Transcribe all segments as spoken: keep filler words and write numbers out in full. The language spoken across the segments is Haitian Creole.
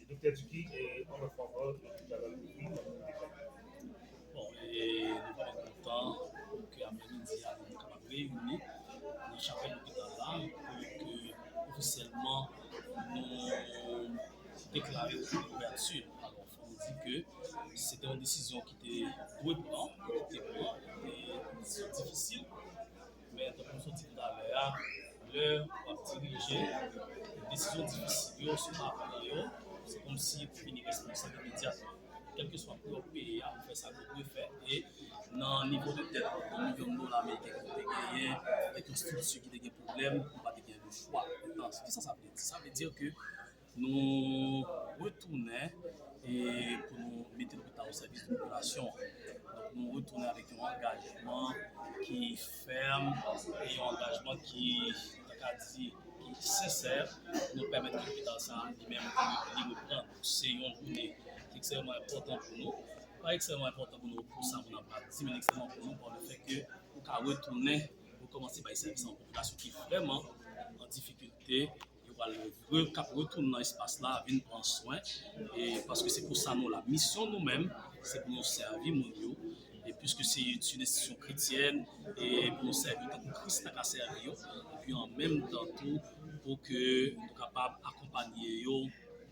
Doktè Duki, e, yon lòt fwa ankò, e, talè, bon, e, nou vrèman kontan pou ke aprèmidi a, nou kapab reyini nan chapèl lopital la, pou ke ofisyèlman nou deklare louvèti. Alò, fò nou di ke se te yon desizyon ki te dwe pran, ki te pran, e yon desizyon difisil. Men, tankou m sot di talè a, lè w ap dirije, desizyon difisil yo, si w pa pran yo, se kòmsi ou vini responsab imedyatman. Kèlkeswa koulè w peye a, ou fè sa ke w dwe fè. E nan nivo de dèt de milyon dola ameriken ke w te genyen, avèk yon estrikti ki te gen pwoblèm, ou pa te gen lechwa. Kisa sa vle di? Sa vle di ke nou retounen e pou nou mete lopital o sèvis de popilasyon. Donk, nou retounen avèk yon angajman ki fèm e yon angajman ki, nou ka di, ki sensè pou nou pèmèt ke lopital sa a li menm li, li reprann. Se yon jounen ki ekstrèmman enpòtan pou nou. Pa ekstrèmman enpòtan pou nou pou sa moun ap di, men li ekstrèmman pou nou pa lefètke nou ka retounen rekòmanse bay sèvis a yon popilasyon ki vrèman an difikilte. Yo pral re, k ap retounen nan espas la, vin pran swen. E paske se pou sa nou la. Misyon nou menm, se pou nou sèvi moun yo. E piske se, se yon enstitisyon kretyèn, e pou nou sèvi yo tankou Kris ta ka sèvi yo. Epi an menm tan tou, pou ke nou kapab akonpanye yo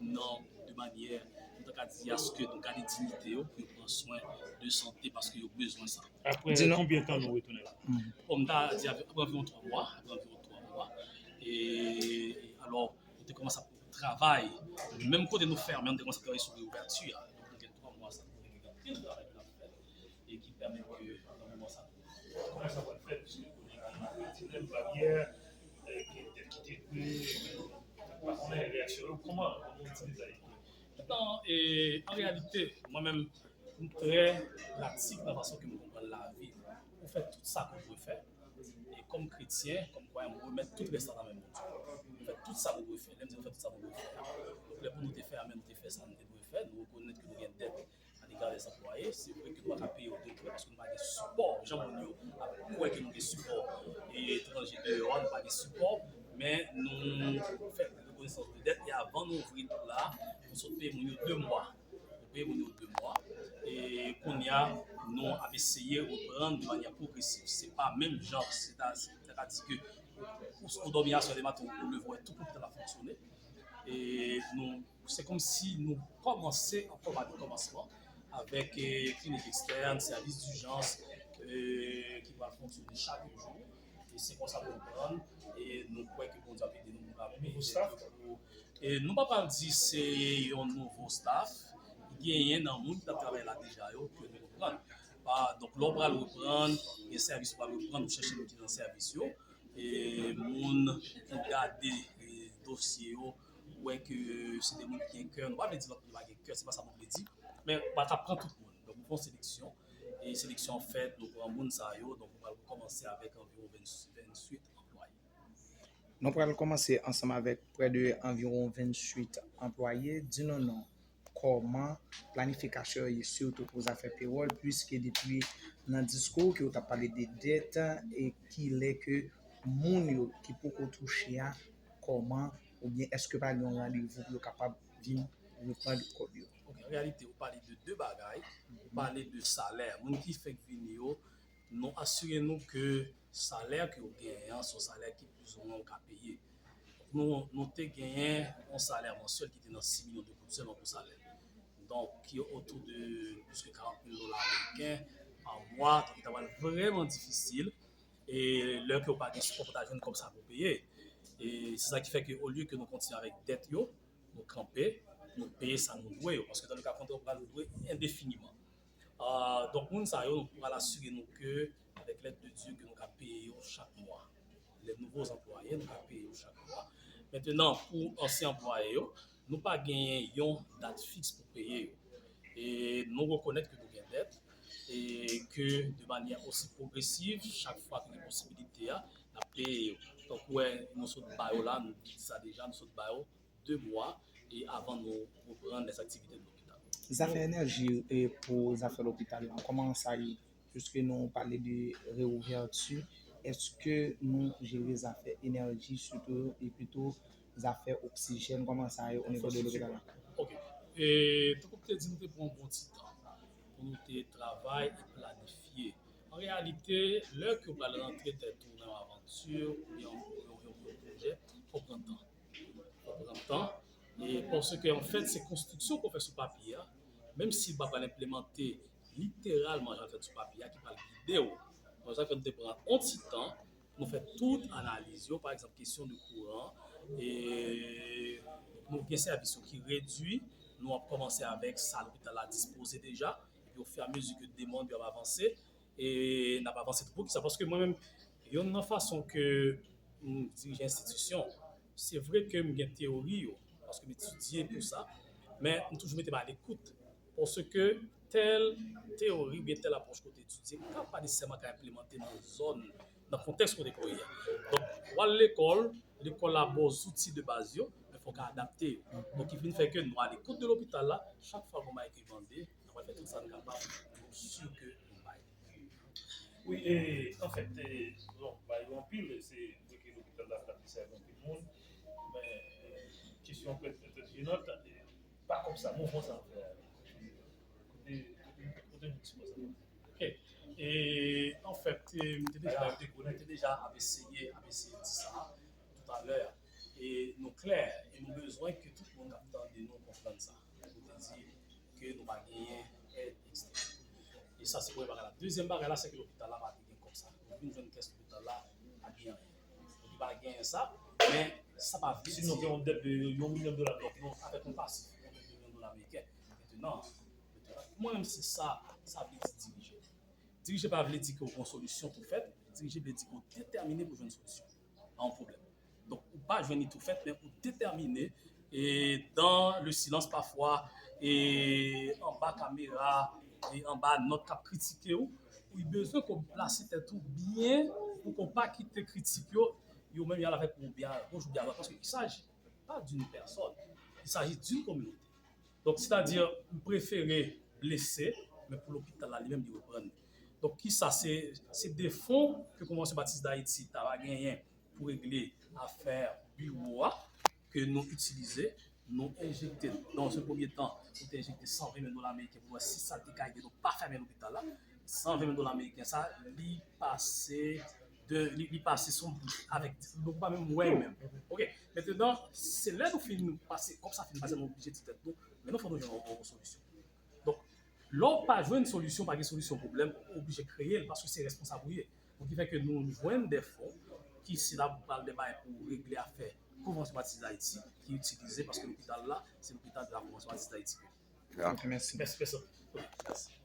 nan, de manyè, nou ta ka di, aske nou gade diyite yo, pou yo pran swen de sante, paske yo bezwen sa. Apre konbyen tan nou retounen la? Bon, m ta di apre anviwon twa mwa, apre anviwon twa mwa. E alò, nou te kòmanse ap travay. Menm kote nou fèmen, nou te kòmanse ap travay sou reouvèti a. Donk, nou gen twa mwa sa, nou gen anpil travay pou n ap fè. E ki pèmèt ke nan moman sa, kòman sa pral fèt, piske konnen gen dilèm, baryè, e ki, ki te dwe, pa konnen reyaksyon yo, kòman, kòman w itilize sa? Nan, e, an reyalite, mwen menm, m trè pratik nan fason ke m konprann lavi. Ou fè tout sa ke w dwe fè. E kòm kretyen, kòm kwayan, m remèt tout rès la nan men Bondye. M fè tout sa m dwe fè. Lè m di m fè tout sa m dwe fè a, donk lè pou nou te fèmen, nou te fè sa nou te dwe fè. Nou rekonèt ke nou gen dèt a dega lèzanplwaye. Se vre ke nou pa ka peye yo de prè paske nou pa gen sipò. Jan moun yo ap kwè ke nou gen sipò e etranje deyò a, nou pa gen sipò. Men nou fè rekonesans de dèt e avan nou ouvri la, nou sot peye moun yo de mwa. Nou peye moun yo de mwa. E kounye a, nou ap eseye reprann de manyè pwogresiv. Se pa menm jan, se ta, se ta ka di ke ou, ou dòmi aswè, demen maten ou leve, ou wè tout lopital la fonksyone. E nou, se kòmsi nou kòmanse ankò pa de kòmansman avèk, eh, klinik ekstèn, sèvis dijans, eh, ki pral fonksyone chak jou. E se konsa nou pran, e nou kwè ke Bondye ap ede nou pou n ap peye pou, e nou pa pral di se yon nouvo staff, genyen nan moun ki t ap travay la deja yo ke nou reprann. Pa, donk, lè w pral reprann, gen sèvis w pral reprann, ou chèche moun ki nan sèvis yo, e moun ki gade, e dosye yo, wè ke se de moun ki gen kè, nou pa vle di lòt moun pa gen kè, se pa sa nou vle di, men w pa ka pran tout moun. Donk, nou fè yon seleksyon, e seleksyon an fèt, nou pran moun sa yo, donk, nou pral rekòmanse avèk anviwon venn, venntuit anplwaye. Nou pral kòmanse ansanm avèk prè de anviwon venntuit anplwaye. Di nou non, kòman planifikasyon yo ye, sitou pou zafè pewòl, piske depi nan diskou ke w t ap pale de dèt, e ki lè ke moun yo ki poko touche a, kòman, oubyen èske pa gen yon randevou pou yo kapab vin reprann kòb yo? Ok, an reyalite, ou pale de de bagay. Ou pale de salè. Moun ki fèk vini yo, nou asire nou ke salè ke w genyen an, se yon salè ki plizoumwen ou ka peye. Nou, nou te genyen yon salè mansyèl ki te nan sis milyon de goud sèlman pou salè. Donk, ki otou de plis ke karant mil dola ameriken pa mwa, donk, li ta pral vrèman difisil. E lè ke w pa gen sipò pou ta jwenn kòb sa pou peye. E se sa ki fè ke olye ke nou kontinye avèk dèt yo, nou kanpe, nou peye sa nou dwe yo. Paske dans le cas contraire, ou pral dwe endefiniman. Ah, donk, moun sa yo, nou pral asire nou ke, avèk lèd de Dye, ke nou ka peye yo chak mwa. Les nouveaux employés, nou ka peye yo chak mwa. Mentenan, pou ansyen anplwaye yo, nou pa genyen yon dat fiks pou peye yo. E nou rekonèt ke nou gen dèt, e ke de manyè osi pwogresiv, chak fwa ke gen posibilite a, n ap peye yo. Tankou wè, nou sot ba yo la, nou di sa deja, nou sot ba yo de mwa e avan nou reprann lèzaktivite de lopital. Zafè enèji e pou zafè lopital la, kòman sa ye? Piske nou pale de reouvèti, Èske nou jere zafè enèji sitou epi tou zafè oksijèn, kòman sa ye o nivo de lopital la? Ok. E, tankou m te di, nou te pran yon bon ti tan pou nou te travay e planifye. An reyalite, lè ke w pral rantre tèt ou nan yon avanti, oubyen yon, yon, yon, yon pwojè, fò pran tan. Fò pran tan. E paske, an fèt, se konstriksyon ke w fè sou papye a, menm si l pa pral enplimante literalman jan l fèt sou papye a, ki pral gide w. Donk, sa fè nou te pran yon ti tan, nou fè tout analiz yo, pa egzanp, kesyon de kouran, e nou gen sèvis yo ki redui, nou ap kòmanse avèk sa lopital la dispoze deja, epi ofiramezi ke demann yo ap avanse, e n ap avanse tou. Poukisa? Paske mwen menm, youn nan fason ke m dirije enstitisyon, se vre ke m gen teyori yo, paske m etidye pou sa, men m toujou mete m alekout, paske tèl teyori oubyen tèl apwòch ke w te etidye ka pa nesesèman ka enplimante nan zòn, nan kontèks kote ke w ye a. Donk, w al lekòl, lekòl la ba w zouti de baz yo, men fò w ka adapte yo. Donk, ki vin fè ke nou alekout de lopital la, chak fwa gon bagay ki mande, nou pral fè tout sa nou kapab pou si ke nou bay. Wi, e, anfèt, e, bon, ba yo anpil, se vre ke lopital la pa desèvi anpil moun, men e, kesyon an pètèt jenant, e, pa kòm sa, mouvman sa an fè a. Kote, kote, kote nou ti konsa. Ok. E, anfèt, e, m te deja, m te deja ap eseye, ap eseye di sa toutalè. E nou klè, e nou bezwen ke tout moun k ap tande nou konprann sa. Pou te di ke nou pa genyen èd ekstèn. E sa se premye bagay la. Dezyèm bagay la, se ke lopital la pa te gen kòb sa. Nou vin jwenn kès lopital la, pa gen anyen. Donk, li pa genyen sa, men sa pa vle di. Sinon, gen yon dèt de yon milyon dola. Donk, nou avèk yon pasif, yon dèt de milyon dola ameriken. Mentnan, mentnan, mwen menm, se sa, sa vle di dirije. Dirije pa vle di ke w gen yon solisyon pou fèt. Dirije vle di ke w detèmine pou jwenn solisyon a yon pwoblèm. Donk, ou pa jwenn li tou fèt, men ou detèmine, e dans le silence pafwa, e anba kamera, e anba nòt k ap kritike w, ou bezwen ke w plase tèt ou byen pou ke w pa kite kritik yo, yo menm y al avèk ou byen a goch ou byen a dwat, paske il s'agit pas d'une personne, il s'agit d'une communauté. Donk, sètadi, m prefere blese, men pou lopital la, li menm, li reprann. Donk, kisa se, se de fon ke Konvansyon Batis Dayiti ta va genyen pou regle afè biwo a, ke nou itilize, nou enjekte l. Nan yon premye tan, nou te enjekte san ven mil dola ameriken pou wè si sa te ka ede nou pa fèmen lopital la. San ven mil dola ameriken sa, li pase de, li, li pase sou avèk, nou pa menm wè menm. Ok, mentnan, se lè nou fin pase, kòb sa fin pase, nou oblije di tèt nou, men nou fò nou jwenn yon, yon solisyon. Donk, lè w pa jwenn solisyon, pa gen solisyon pwoblèm, ou oblije kreye l, paske se responsab ou ye. Donk, ki fè ke nou jwenn de fon, ki se la pou pral de bagay pou regle afè Konvansyon Batis Dayiti, ki itilize, paske lopital la, se lopital de la Konvansyon Batis Dayiti. Ok, mèsi. Mèsi, mèsi.